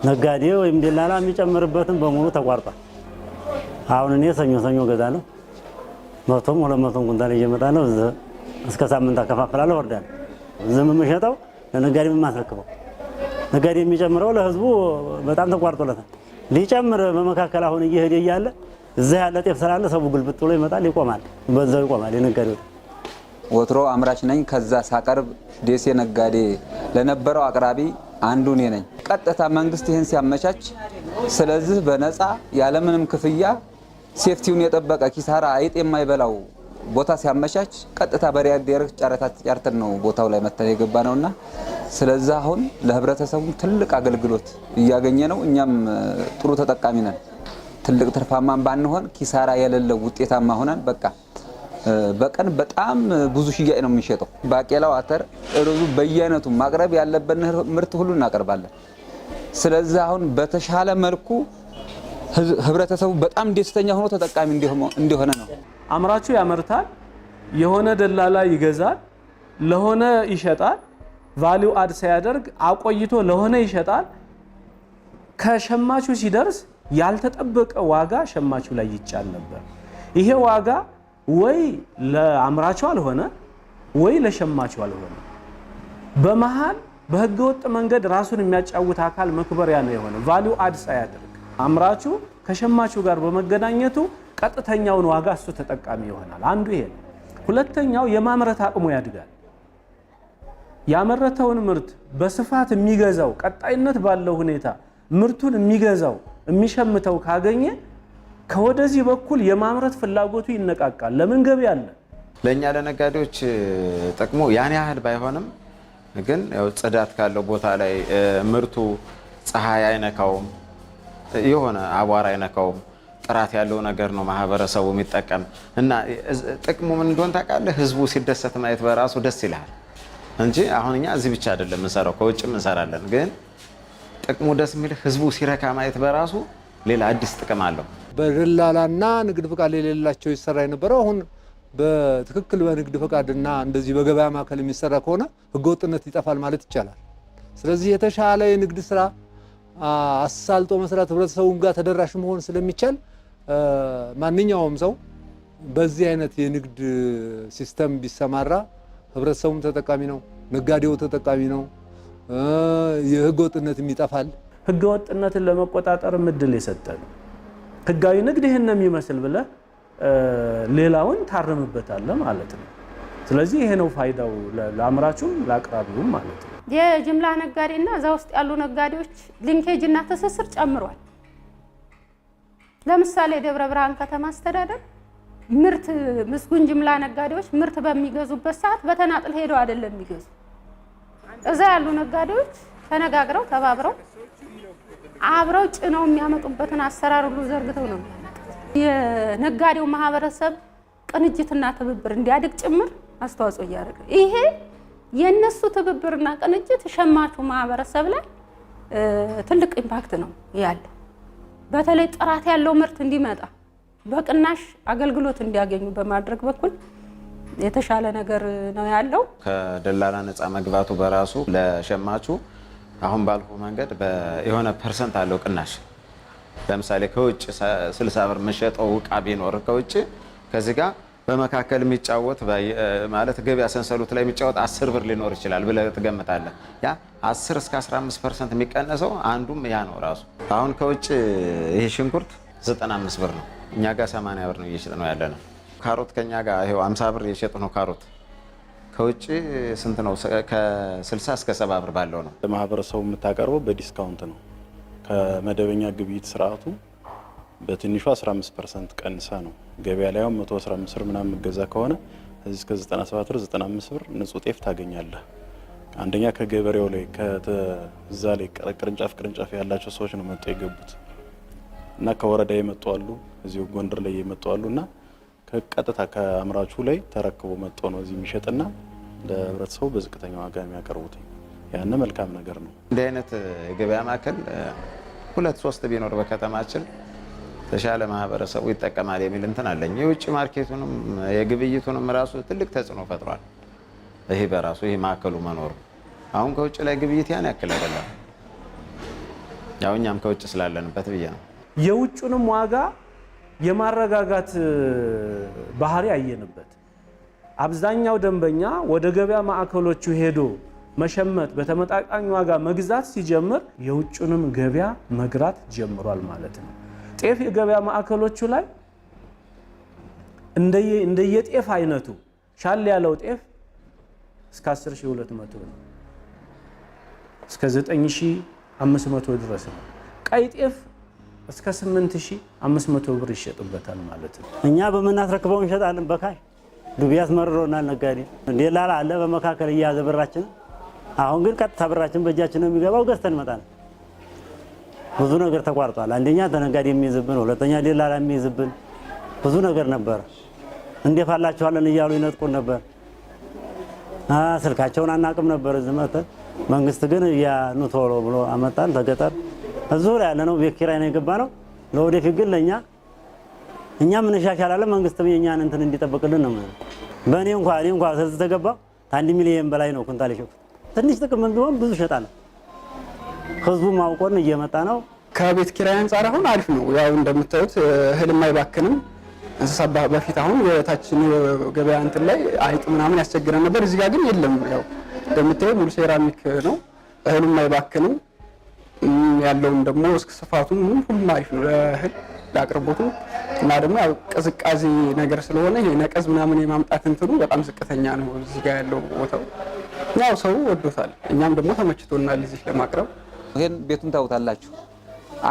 ነጋዴ ወይም ደላላ የሚጨምርበትን በሙሉ ተቋርጧል። አሁን እኔ ሰኞ ሰኞ እገዛለሁ። 100ም 200ም ኩንታል እየመጣለሁ። እዚህ እስከ ሳምንት አከፋፍላለሁ፣ ወርዳለሁ። እዚህ የምሸጠው ለነጋዴ የማስረክበው ነጋዴ የሚጨምረው ለህዝቡ በጣም ተቋርጦለታል። ሊጨምር በመካከል አሁን እየሄደ እያለ እዚህ ያለ ጤፍ ስላለ ሰው ግልብጥ ብሎ ይመጣል፣ ይቆማል፣ በዛው ይቆማል የነጋዴው። ወትሮ አምራች ነኝ። ከዛ ሳቀርብ ደሴ ነጋዴ ለነበረው አቅራቢ አንዱ እኔ ነኝ። ቀጥታ መንግስት ይህን ሲያመቻች፣ ስለዚህ በነፃ ያለምንም ክፍያ safety ውን የጠበቀ ኪሳራ አይጥ የማይበላው ቦታ ሲያመቻች ቀጥታ በ direct ጨረታ ተጫርተን ነው ቦታው ላይ መተን የገባ ነውና፣ ስለዚህ አሁን ለህብረተሰቡም ትልቅ አገልግሎት እያገኘ ነው። እኛም ጥሩ ተጠቃሚ ነን። ትልቅ ትርፋማን ባንሆን ኪሳራ የሌለው ውጤታማ ሆነን በቃ በቀን በጣም ብዙ ሽያጭ ነው የሚሸጠው። ባቄላው፣ አተር፣ ሩዙ በየአይነቱ ማቅረብ ያለብን ምርት ሁሉ እናቀርባለን። ስለዚህ አሁን በተሻለ መልኩ ህብረተሰቡ በጣም ደስተኛ ሆኖ ተጠቃሚ እንዲሆነ ነው። አምራቹ ያመርታል፣ የሆነ ደላላ ይገዛል፣ ለሆነ ይሸጣል። Value add ሳያደርግ አቆይቶ ለሆነ ይሸጣል። ከሸማቹ ሲደርስ ያልተጠበቀ ዋጋ ሸማቹ ላይ ይጫን ነበር። ይሄ ዋጋ ወይ ለአምራቹ አልሆነ ወይ ለሸማቹ አልሆነ። በመሃል በህገወጥ መንገድ ራሱን የሚያጫውት አካል መክበሪያ ነው የሆነ። Value add ሳያደርግ አምራቹ ከሸማቹ ጋር በመገናኘቱ ቀጥተኛውን ዋጋ እሱ ተጠቃሚ ይሆናል። አንዱ ይሄ ነው። ሁለተኛው የማምረት አቅሙ ያድጋል። ያመረተውን ምርት በስፋት የሚገዛው፣ ቀጣይነት ባለው ሁኔታ ምርቱን የሚገዛው፣ የሚሸምተው ካገኘ ከወደዚህ በኩል የማምረት ፍላጎቱ ይነቃቃል። ለምን? ገቢ አለ። ለእኛ ለነጋዴዎች ጥቅሙ ያን ያህል ባይሆንም ግን ያው ጽዳት ካለው ቦታ ላይ ምርቱ ፀሐይ አይነካውም፣ የሆነ አቧራ አይነካውም። ጥራት ያለው ነገር ነው ማህበረሰቡ የሚጠቀም። እና ጥቅሙ ምን እንደሆነ ታውቃለህ? ህዝቡ ሲደሰት ማየት በራሱ ደስ ይልሃል እንጂ አሁን እኛ እዚህ ብቻ አይደለም የምንሰራው፣ ከውጭም እንሰራለን። ግን ጥቅሙ ደስ የሚልህ ህዝቡ ሲረካ ማየት በራሱ ሌላ አዲስ ጥቅም አለው። በደላላና ንግድ ፈቃድ የሌላቸው ይሰራ የነበረው አሁን በትክክል በንግድ ፈቃድና እንደዚህ በገበያ ማዕከል የሚሰራ ከሆነ ህገወጥነት ይጠፋል ማለት ይቻላል። ስለዚህ የተሻለ የንግድ ስራ አሳልጦ መስራት፣ ህብረተሰቡም ጋር ተደራሽ መሆን ስለሚቻል ማንኛውም ሰው በዚህ አይነት የንግድ system ቢሰማራ ህብረተሰቡም ተጠቃሚ ነው፣ ነጋዴው ተጠቃሚ ነው፣ የህገወጥነትም ይጠፋል። ህገወጥነትን ለመቆጣጠር እድል የሰጠ ነው። ህጋዊ ንግድ ይህን ነው የሚመስል ብለህ ሌላውን ታርምበታለህ ማለት ነው። ስለዚህ ይሄ ነው ፋይዳው ለአምራቹም ለአቅራቢውም ማለት ነው። የጅምላ ነጋዴና እዛ ውስጥ ያሉ ነጋዴዎች linkage እና ትስስር ጨምሯል። ለምሳሌ ደብረ ብርሃን ከተማ አስተዳደር ምርት ምስጉን ጅምላ ነጋዴዎች ምርት በሚገዙበት ሰዓት በተናጥል ሄደው አይደለም የሚገዙ። እዛ ያሉ ነጋዴዎች ተነጋግረው ተባብረው አብረው ጭነው የሚያመጡበትን አሰራር ሁሉ ዘርግተው ነው የሚያመጡት። የነጋዴው ማህበረሰብ ቅንጅትና ትብብር እንዲያድግ ጭምር አስተዋጽኦ እያደረገ፣ ይሄ የእነሱ ትብብርና ቅንጅት ሸማቹ ማህበረሰብ ላይ ትልቅ impact ነው ያለው። በተለይ ጥራት ያለው ምርት እንዲመጣ፣ በቅናሽ አገልግሎት እንዲያገኙ በማድረግ በኩል የተሻለ ነገር ነው ያለው። ከደላላ ነፃ መግባቱ በራሱ ለሸማቹ አሁን ባልኩ መንገድ የሆነ percent አለው ቅናሽ። ለምሳሌ ከውጭ 60 ብር የምሸጠው እቃ ቢኖር ከውጭ ከዚህ ጋር በመካከል የሚጫወት፣ ማለት ገበያ ሰንሰለት ላይ የሚጫወት 10 ብር ሊኖር ይችላል ብለህ ትገምታለህ። ያ 10 እስከ 15% የሚቀነሰው አንዱም ያ ነው ራሱ። አሁን ከውጭ ይሄ ሽንኩርት 95 ብር ነው፣ እኛ ጋር 80 ብር ነው እየሸጥ ነው ያለ ነው። ካሮት ከኛ ጋር ይሄው 50 ብር እየሸጥ ነው ካሮት። ከውጭ ስንት ነው? ከ60 እስከ 70 ብር ባለው ነው። ለማህበረሰቡ የምታቀርበው በ discount ነው። ከመደበኛ ግብይት ስርዓቱ በትንሹ 15% ቀንሳ ነው። ገበያ ላይ አሁን 115 ብር ምናምን የምገዛ ከሆነ እዚህ እስከ 97 ብር፣ 95 ብር ንጹህ ጤፍ ታገኛለህ። አንደኛ ከገበሬው ላይ እዛ ላይ ቅርንጫፍ ቅርንጫፍ ያላቸው ሰዎች ነው መጥተው የገቡት እና ከወረዳ የመጡ አሉ፣ እዚሁ ጎንደር ላይ የመጡ አሉ እና ከቀጥታ ከአምራቹ ላይ ተረክቦ መጥቶ ነው እዚህ የሚሸጥና ለህብረተሰቡ በዝቅተኛ ዋጋ የሚያቀርቡት። ያን መልካም ነገር ነው። እንዲህ አይነት የገበያ ማዕከል ሁለት ሶስት ቢኖር በከተማችን ተሻለ ማህበረሰቡ ይጠቀማል የሚል እንትን አለኝ። የውጭ market ኡንም የግብይቱንም ራሱ ትልቅ ተጽዕኖ ፈጥሯል። ይሄ በራሱ ይሄ ማዕከሉ መኖሩ አሁን ከውጭ ላይ ግብይት ያን ያክል አይደለም። ያው እኛም ከውጭ ስላለንበት ብዬ ነው። የውጩንም ዋጋ የማረጋጋት ባህሪ አየንበት። አብዛኛው ደንበኛ ወደ ገበያ ማዕከሎቹ ሄዶ መሸመት፣ በተመጣጣኝ ዋጋ መግዛት ሲጀምር የውጩንም ገበያ መግራት ጀምሯል ማለት ነው። ጤፍ የገበያ ማዕከሎቹ ላይ እንደየጤፍ አይነቱ ሻል ያለው ጤፍ እስከ 10,200 ነው፣ እስከ 9,500 ድረስ ነው። ቀይ ጤፍ እስከ 8,500 ብር ይሸጥበታል ማለት ነው። እኛ በምናስረክበው እንሸጣለን በ cash። ዱቤ አስመርሮናል ነጋዴ። ደላላ አለ በመካከል እየያዘ ብራችን። አሁን ግን ቀጥታ ብራችን በእጃችን ነው የሚገባው፣ ገዝተን እንመጣለን። ብዙ ነገር ተቋርጧል። አንደኛ ተነጋዴ የሚይዝብን፣ ሁለተኛ ደላላ የሚይዝብን ብዙ ነገር ነበረ። እንደፋላችኋለን እያሉ ይነጥቁን ነበር። ስልካቸውን አናቅም ነበር እዚህ መተን። መንግስት ግን ኑ ቶሎ ብሎ አመጣን። ተገጠር እዚሁ ላይ ያለ ነው፣ ቤት ኪራይ ነው የገባ ነው። ለወደፊት ግን ለእኛ እኛም እንሻሻላለን፣ መንግስትም የእኛን እንትን እንዲጠብቅልን ነው። በእኔ እንኳ እኔ እንኳ ስለዚህ ተገባው ከ1 ሚሊየን በላይ ነው ኩንታል የሸጥኩት። ትንሽ ጥቅም ቢሆን ብዙ እሸጣለሁ። ህዝቡም አውቆን እየመጣ ነው። ከቤት ኪራይ አንጻር አሁን አሪፍ ነው። ያው እንደምታዩት እህልም አይባክንም። እንስሳ በፊት አሁን የታችን ገበያ እንትን ላይ አይጥ ምናምን ያስቸግረን ነበር። እዚህ ጋር ግን የለም። ያው እንደምታዩት ሙሉ ሴራሚክ ነው። እህሉም አይባክንም። ያለውም ደግሞ እስከ ስፋቱ ሁሉም አሪፍ ነው ለእህል ለአቅርቦቱ እና ደግሞ ያው ቅዝቃዜ ነገር ስለሆነ ይሄ ነቀዝ ምናምን የማምጣት እንትኑ በጣም ዝቅተኛ ነው እዚህ ጋር ያለው ቦታው። ያው ሰው ወዶታል። እኛም ደግሞ ተመችቶናል እዚህ ለማቅረብ። ይሄን ቤቱን ታውታላችሁ።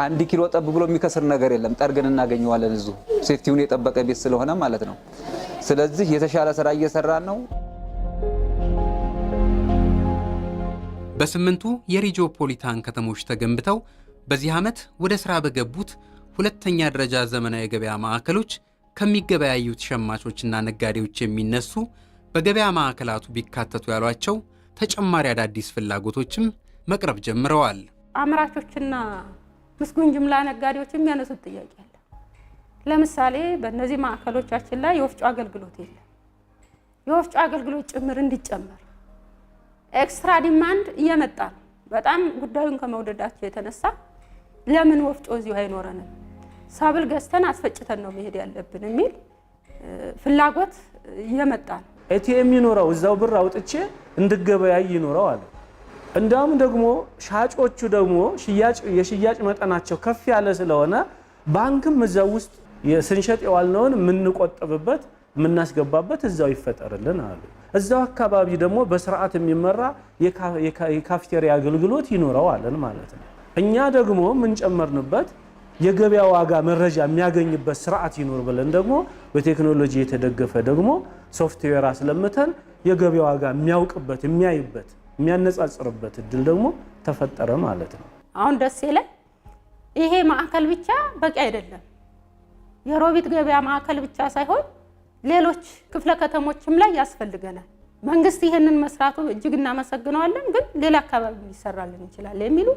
1 ኪሎ ጠብ ብሎ የሚከስር ነገር የለም። ጠርገን እናገኘዋለን። እዚሁ safety ውን የጠበቀ ቤት ስለሆነ ማለት ነው። ስለዚህ የተሻለ ስራ እየሰራን ነው። በስምንቱ የሪጂኦፖሊታን ከተሞች ተገንብተው በዚህ ዓመት ወደ ሥራ በገቡት ሁለተኛ ደረጃ ዘመናዊ የገበያ ማዕከሎች ከሚገበያዩት ሸማቾችና ነጋዴዎች የሚነሱ በገበያ ማዕከላቱ ቢካተቱ ያሏቸው ተጨማሪ አዳዲስ ፍላጎቶችም መቅረብ ጀምረዋል። አምራቾችና ምስጉን ጅምላ ነጋዴዎች የሚያነሱት ጥያቄ አለ። ለምሳሌ በእነዚህ ማዕከሎቻችን ላይ የወፍጮ አገልግሎት የለም። የወፍጮ አገልግሎት ጭምር እንዲጨመር extra demand እየመጣ ነው። በጣም ጉዳዩን ከመውደዳቸው የተነሳ ለምን ወፍጮ እዚሁ አይኖረንም? ሰብል ገዝተን አስፈጭተን ነው መሄድ ያለብን የሚል ፍላጎት እየመጣ ነው። ATM ይኖረው፣ እዛው ብር አውጥቼ እንድገበያይ ይኖረው አለ። እንዲያውም ደግሞ ሻጮቹ ደግሞ የሽያጭ መጠናቸው ከፍ ያለ ስለሆነ ባንክም እዛው ውስጥ ስንሸጥ የዋልነውን የምንቆጥብበት፣ የምናስገባበት እዛው ይፈጠርልን አሉ። እዛው አካባቢ ደግሞ በስርዓት የሚመራ የካፍቴሪያ አገልግሎት ይኖረው አለን ማለት ነው። እኛ ደግሞ የምንጨመርንበት የገበያ ዋጋ መረጃ የሚያገኝበት ስርዓት ይኖር ብለን ደግሞ በቴክኖሎጂ የተደገፈ ደግሞ ሶፍትዌር አስለምተን የገበያ ዋጋ የሚያውቅበት፣ የሚያይበት፣ የሚያነጻጽርበት እድል ደግሞ ተፈጠረ ማለት ነው። አሁን ደሴ ላይ ይሄ ማዕከል ብቻ በቂ አይደለም። የሮቢት ገበያ ማዕከል ብቻ ሳይሆን ሌሎች ክፍለ ከተሞችም ላይ ያስፈልገናል። መንግስት ይህንን መስራቱ እጅግ እናመሰግነዋለን፣ ግን ሌላ አካባቢ ሊሰራልን ይችላል የሚሉ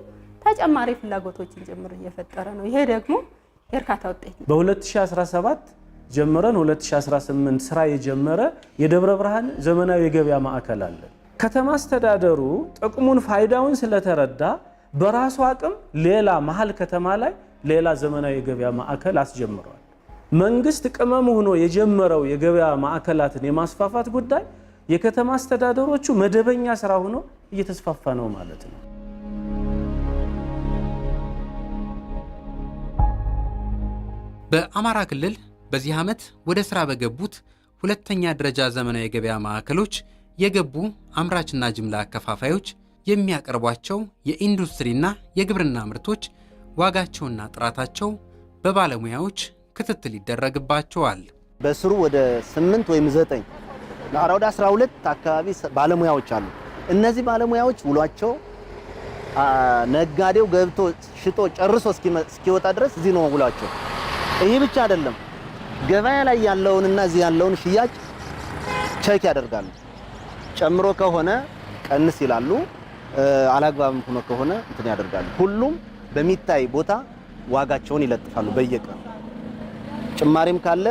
ተጨማሪ ፍላጎቶችን ጭምር እየፈጠረ ነው። ይሄ ደግሞ የእርካታ ውጤት ነው። በ2017 ጀምረን 2018 ስራ የጀመረ የደብረ ብርሃን ዘመናዊ የገበያ ማዕከል አለ። ከተማ አስተዳደሩ ጥቅሙን ፋይዳውን ስለተረዳ በራሱ አቅም ሌላ መሀል ከተማ ላይ ሌላ ዘመናዊ የገበያ ማዕከል አስጀምሯል። መንግስት ቅመም ሆኖ የጀመረው የገበያ ማዕከላትን የማስፋፋት ጉዳይ የከተማ አስተዳደሮቹ መደበኛ ስራ ሆኖ እየተስፋፋ ነው ማለት ነው። በአማራ ክልል በዚህ ዓመት ወደ ሥራ በገቡት ሁለተኛ ደረጃ ዘመናዊ የገበያ ማዕከሎች የገቡ አምራችና ጅምላ አከፋፋዮች የሚያቀርቧቸው የኢንዱስትሪና የግብርና ምርቶች ዋጋቸውና ጥራታቸው በባለሙያዎች ክትትል ይደረግባቸዋል። በስሩ ወደ 8 ወይም 9 ወደ 12 አካባቢ ባለሙያዎች አሉ። እነዚህ ባለሙያዎች ውሏቸው ነጋዴው ገብቶ ሽጦ ጨርሶ እስኪወጣ ድረስ እዚህ ነው ውሏቸው። ይህ ብቻ አይደለም፣ ገበያ ላይ ያለውንና እዚህ ያለውን ሽያጭ check ያደርጋሉ። ጨምሮ ከሆነ ቀንስ ይላሉ፣ አላግባብም ሆኖ ከሆነ እንትን ያደርጋሉ። ሁሉም በሚታይ ቦታ ዋጋቸውን ይለጥፋሉ በየቀኑ። ጭማሪም ካለ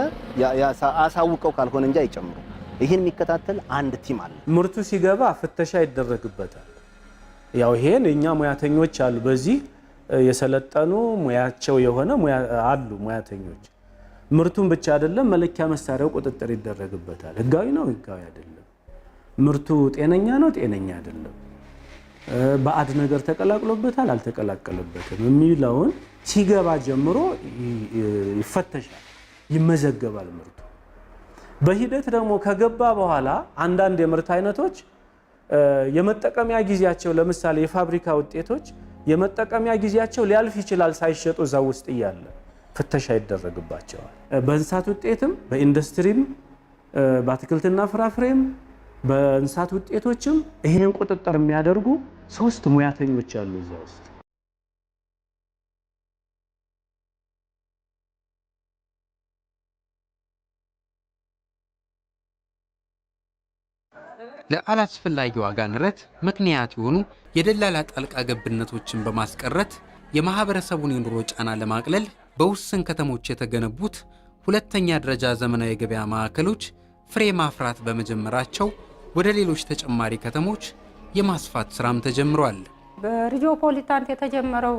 አሳውቀው ካልሆነ እንጂ አይጨምሩም። ይህን የሚከታተል አንድ team አለ። ምርቱ ሲገባ ፍተሻ ይደረግበታል። ያው ይሄን የኛ ሙያተኞች አሉ፣ በዚህ የሰለጠኑ ሙያቸው የሆነ አሉ ሙያተኞች። ምርቱን ብቻ አይደለም፣ መለኪያ መሳሪያው ቁጥጥር ይደረግበታል። ህጋዊ ነው፣ ህጋዊ አይደለም፣ ምርቱ ጤነኛ ነው፣ ጤነኛ አይደለም፣ ባዕድ ነገር ተቀላቅሎበታል፣ አልተቀላቀለበትም የሚለውን ሲገባ ጀምሮ ይፈተሻል፣ ይመዘገባል ምርቱ። በሂደት ደግሞ ከገባ በኋላ አንዳንድ የምርት አይነቶች የመጠቀሚያ ጊዜያቸው፣ ለምሳሌ የፋብሪካ ውጤቶች የመጠቀሚያ ጊዜያቸው ሊያልፍ ይችላል፣ ሳይሸጡ እዛ ውስጥ እያለ ፍተሻ ይደረግባቸዋል። በእንስሳት ውጤትም፣ በኢንዱስትሪም፣ በአትክልትና ፍራፍሬም፣ በእንስሳት ውጤቶችም ይህንን ቁጥጥር የሚያደርጉ 3 ሙያተኞች አሉ እዛ ውስጥ። ለአላስፈላጊ ዋጋ ንረት ምክንያት የሆኑ የደላላ ጣልቃ ገብነቶችን በማስቀረት የማህበረሰቡን የኑሮ ጫና ለማቅለል በውስን ከተሞች የተገነቡት ሁለተኛ ደረጃ ዘመናዊ የገበያ ማዕከሎች ፍሬ ማፍራት በመጀመራቸው ወደ ሌሎች ተጨማሪ ከተሞች የማስፋት ስራም ተጀምሯል። በሪጂኦፖሊታን የተጀመረው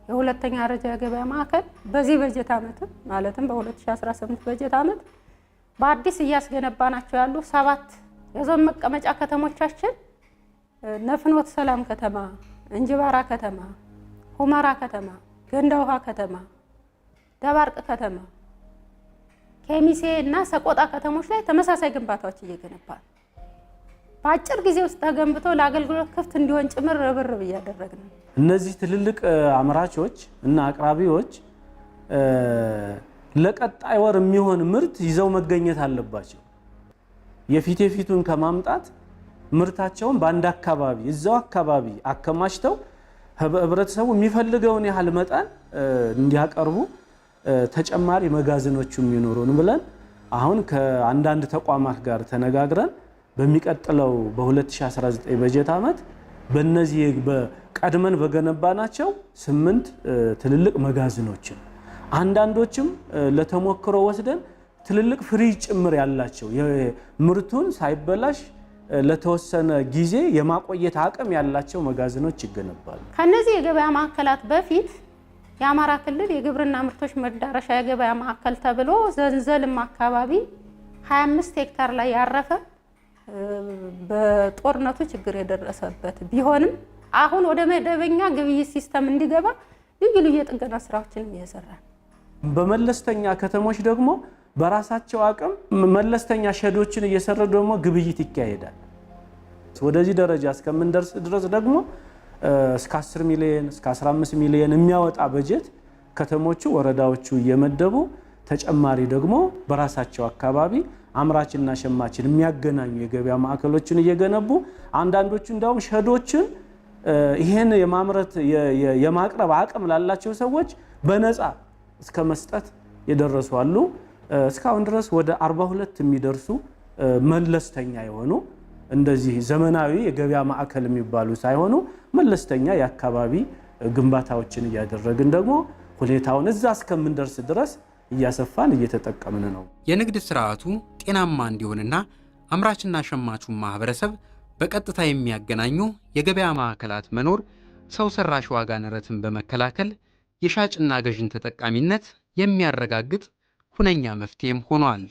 የሁለተኛ ደረጃ የገበያ ማዕከል በዚህ በጀት ዓመት፣ ማለትም በ2018 በጀት ዓመት፣ በአዲስ እያስገነባናቸው ያሉ 7 የዞን መቀመጫ ከተሞቻችን ነፍኖት ሰላም ከተማ፣ እንጅባራ ከተማ፣ ሁመራ ከተማ፣ ገንዳ ውሃ ከተማ፣ ደባርቅ ከተማ፣ ኬሚሴ እና ሰቆጣ ከተሞች ላይ ተመሳሳይ ግንባታዎች እየገነባ ነው። በአጭር ጊዜ ውስጥ ተገንብቶ ለአገልግሎት ክፍት እንዲሆን ጭምር ርብርብ እያደረግን ነው። እነዚህ ትልልቅ አምራቾች እና አቅራቢዎች ለቀጣይ ወር የሚሆን ምርት ይዘው መገኘት አለባቸው። የፊት የፊቱን ከማምጣት ምርታቸውን በአንድ አካባቢ እዛው አካባቢ አከማችተው ህብረተሰቡ የሚፈልገውን ያህል መጠን እንዲያቀርቡ ተጨማሪ መጋዘኖችም ይኖሩን ብለን አሁን ከአንዳንድ ተቋማት ጋር ተነጋግረን በሚቀጥለው በ2019 በጀት ዓመት በእነዚህ ቀድመን በገነባናቸው 8 ትልልቅ መጋዘኖችን፣ አንዳንዶችም ለተሞክሮ ወስደን ትልልቅ ፍሪጅ ጭምር ያላቸው፣ ምርቱን ሳይበላሽ ለተወሰነ ጊዜ የማቆየት አቅም ያላቸው መጋዘኖች ይገነባሉ። ከነዚህ የገበያ ማዕከላት በፊት የአማራ ክልል የግብርና ምርቶች መዳረሻ የገበያ ማዕከል ተብሎ ዘንዘልማ አካባቢ 25 ሄክታር ላይ ያረፈ፣ በጦርነቱ ችግር የደረሰበት ቢሆንም አሁን ወደ መደበኛ ግብይት system እንዲገባ ልዩ ልዩ የጥገና ስራዎችንም እየሰራ ነው። በመለስተኛ ከተሞች ደግሞ በራሳቸው አቅም መለስተኛ ሸዶችን እየሰሩ ደግሞ ግብይት ይካሄዳል። ወደዚህ ደረጃ እስከምንደርስ ድረስ ደግሞ እስከ 10 ሚሊዮን፣ እስከ 15 ሚሊዮን የሚያወጣ በጀት ከተሞቹ ወረዳዎቹ እየመደቡ ተጨማሪ ደግሞ በራሳቸው አካባቢ አምራችና ሸማችን የሚያገናኙ የገበያ ማዕከሎችን እየገነቡ፣ አንዳንዶቹ እንዲያውም ሸዶችን ይሄን የማምረት የማቅረብ አቅም ላላቸው ሰዎች በነፃ እስከ መስጠት የደረሱ አሉ። እስካሁን ድረስ ወደ 42 የሚደርሱ መለስተኛ የሆኑ፣ እንደዚህ ዘመናዊ የገበያ ማዕከል የሚባሉ ሳይሆኑ መለስተኛ የአካባቢ ግንባታዎችን እያደረግን ደግሞ ሁኔታውን እዛ እስከምንደርስ ድረስ እያሰፋን እየተጠቀምን ነው። የንግድ ስርዓቱ ጤናማ እንዲሆንና አምራችና ሸማቹን ማህበረሰብ በቀጥታ የሚያገናኙ የገበያ ማዕከላት መኖር ሰው ሰራሽ ዋጋ ንረትን በመከላከል የሻጭና ገዥን ተጠቃሚነት የሚያረጋግጥ ሁነኛ መፍትሄም ሆኗል።